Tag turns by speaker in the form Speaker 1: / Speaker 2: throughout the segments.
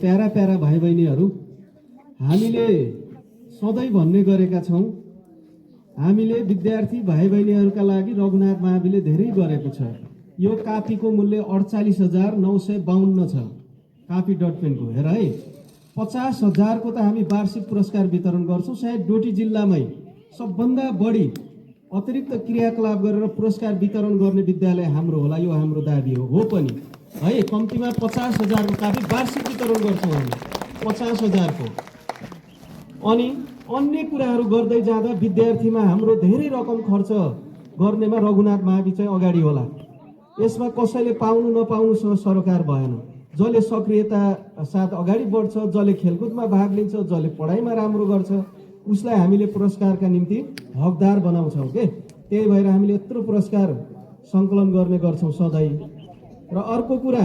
Speaker 1: Para para भाइ बहिनीहरू, हामीले सधैँ भन्ने गरेका छौँ, हामीले विद्यार्थी भाइ बहिनीहरूका लागि रघुनाथ महाविले धेरै गरेको छ। यो कापीको मूल्य 48,952 छ। कापी डट पेनको हेर है, 50,000 को त हामी वार्षिक पुरस्कार वितरण गर्छौँ। सायद डोटी जिल्लामै सबभन्दा बढी अतिरिक्त क्रियाकलाप गरेर पुरस्कार वितरण गर्ने विद्यालय हाम्रो होला, यो हाम्रो दाबी हो पनि है। कम्तीमा 50,000 को कापी वार्षिक वितरण गर्छौँ हामी, 50,000 को। अनि अन्य कुराहरू गर्दै जाँदा विद्यार्थीमा हाम्रो धेरै रकम खर्च गर्नेमा रघुनाथ महावि चाहिँ अगाडि होला। यसमा कसैले पाउनु नपाउनु सरकार भएन। जसले सक्रियता साथ अगाडि बढ्छ, जसले खेलकुदमा भाग लिन्छ, जसले पढाइमा राम्रो गर्छ, उसलाई हामीले पुरस्कारका निम्ति हकदार बनाउँछौँ के। त्यही भएर हामीले यत्रो पुरस्कार सङ्कलन गर्ने गर्छौँ सधैँ। र अर्को कुरा,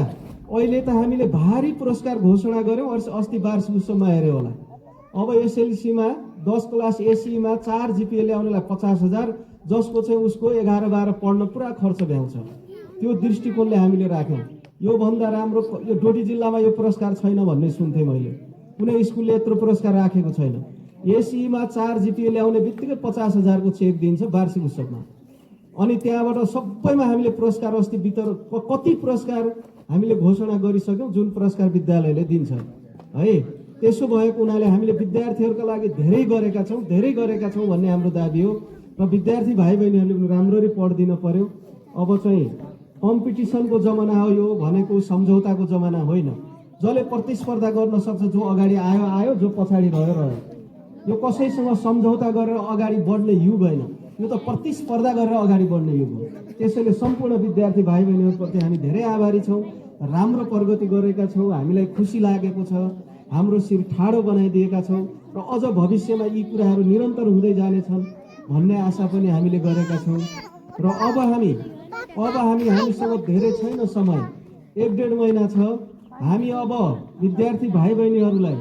Speaker 1: अहिले त हामीले भारी पुरस्कार घोषणा गऱ्यौँ। अस्ति वार्षिक उत्सवमा हेऱ्यो होला। अब एसएलसीमा 10 क्लास एसीमा 4 जिपिए ल्याउनेलाई 50,000, जसको चाहिँ उसको 11-12 पढ्न पुरा खर्च भ्याउँछ। त्यो दृष्टिकोणले हामीले राख्यौँ। यो भन्दा राम्रो यो डोटी जिल्लामा यो पुरस्कार छैन भन्ने सुन्थेँ मैले। कुनै स्कुलले यत्रो पुरस्कार राखेको छैन। एसीमा 4 जिपिए ल्याउने बित्तिकै 50,000 को चेक दिन्छ वार्षिक उत्सवमा। अनि त्यहाँबाट सबैमा हामीले पुरस्कार अस्ति वितरण कति पुरस्कार हामीले घोषणा गरिसक्यौँ, जुन पुरस्कार विद्यालयले दिन्छ है। त्यसो भएको हुनाले हामीले विद्यार्थीहरूका लागि धेरै गरेका छौँ भन्ने हाम्रो दाबी हो। र विद्यार्थी भाइ बहिनीहरूले पनि राम्ररी पढिदिन पर्यो। अब चाहिँ कम्पिटिसनको जमाना हो यो, भनेको सम्झौताको जमाना होइन। जसले प्रतिस्पर्धा गर्न सक्छ, जो अगाडि आयो, जो पछाडि रह्यो। यो कसैसँग सम्झौता गरेर अगाडि बढ्ने युग होइन, यो त प्रतिस्पर्धा गरेर अगाडि बढ्ने युग हो। त्यसैले सम्पूर्ण विद्यार्थी भाइ बहिनीहरूप्रति हामी धेरै आभारी छौँ। राम्रो प्रगति गरेका छौँ, हामीलाई खुसी लागेको छ। हाम्रो शिर ठाडो बनाइदिएका छौँ र अझ भविष्यमा यी कुराहरू निरन्तर हुँदै जानेछन् भन्ने आशा पनि हामीले गरेका छौँ। र अब हामीसँग धेरै छैन समय, 1-1.5 महिना छ। हामी अब विद्यार्थी भाइ बहिनीहरूलाई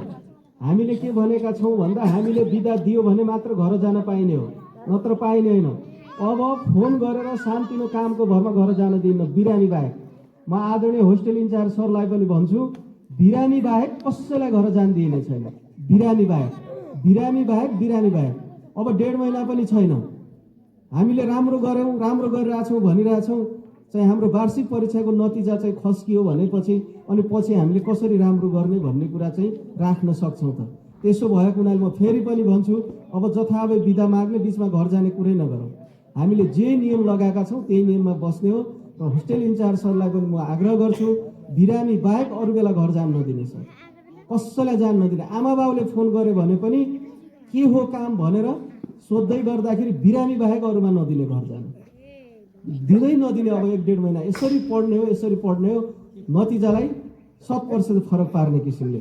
Speaker 1: हामीले के भनेका छौँ भन्दा, हामीले बिदा दियो भने मात्र घर जान पाइने हो, नत्र पाइने होइन। अब फोन गरेर शान्तिनो कामको भरमा घर जान दिन्न, बिरामी बाहेक। म आदरणीय होस्टेल इन्चार्ज सरलाई पनि भन्छु, बिरामी बाहेक कसैलाई घर जान दिइने छैन। बिरामी बाहेक। अब 1.5 महिना पनि छैन। हामीले राम्रो गऱ्यौँ, राम्रो गरिरहेछौँ भनिरहेछौँ। चाहिँ हाम्रो वार्षिक परीक्षाको नतिजा चाहिँ खस्कियो भनेपछि अनि पछि हामीले कसरी राम्रो गर्ने भन्ने कुरा चाहिँ राख्न सक्छौँ त। त्यसो भएको हुनाले म फेरि पनि भन्छु, अब जथाभावी बिदा माग्ने, बिचमा घर जाने कुरै नगरौँ। हामीले जे नियम लगाएका छौँ त्यही नियममा बस्ने हो। र होस्टेल इन्चार्ज सरलाई पनि म आग्रह गर्छु, बिरामी बाहेक अरू बेला घर जान नदिने सर, कसैलाई जान नदिने। आमा बाउले फोन गर्यो भने पनि के हो काम भनेर सोध्दै गर्दाखेरि बिरामी बाहेक अरूमा नदिने घर जान, दिँदै नदिने। अब 1-1.5 महिना यसरी पढ्ने हो, नतिजालाई 100% फरक पार्ने किसिमले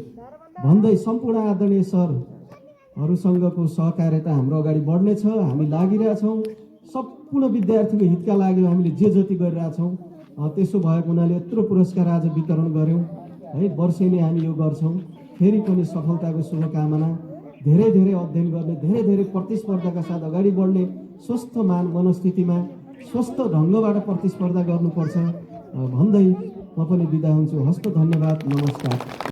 Speaker 1: भन्दै सम्पूर्ण आदरणीय सरहरूसँगको सहकार्यता हाम्रो अगाडि बढ्नेछ। हामी लागिरहेछौँ। सम्पूर्ण विद्यार्थीको हितका लागि हामीले जे जति गरिरहेछौँ। त्यसो भएको हुनाले यत्रो पुरस्कार आज वितरण गऱ्यौँ है। वर्षेनी हामी यो गर्छौँ। फेरि पनि सफलताको शुभकामना। धेरै अध्ययन गर्ने, धेरै प्रतिस्पर्धाका साथ अगाडि बढ्ने, स्वस्थ मनस्थितिमा स्वस्थ ढङ्गबाट प्रतिस्पर्धा गर्नुपर्छ भन्दै म पनि बिदा हुन्छु। हस्त, धन्यवाद, नमस्कार।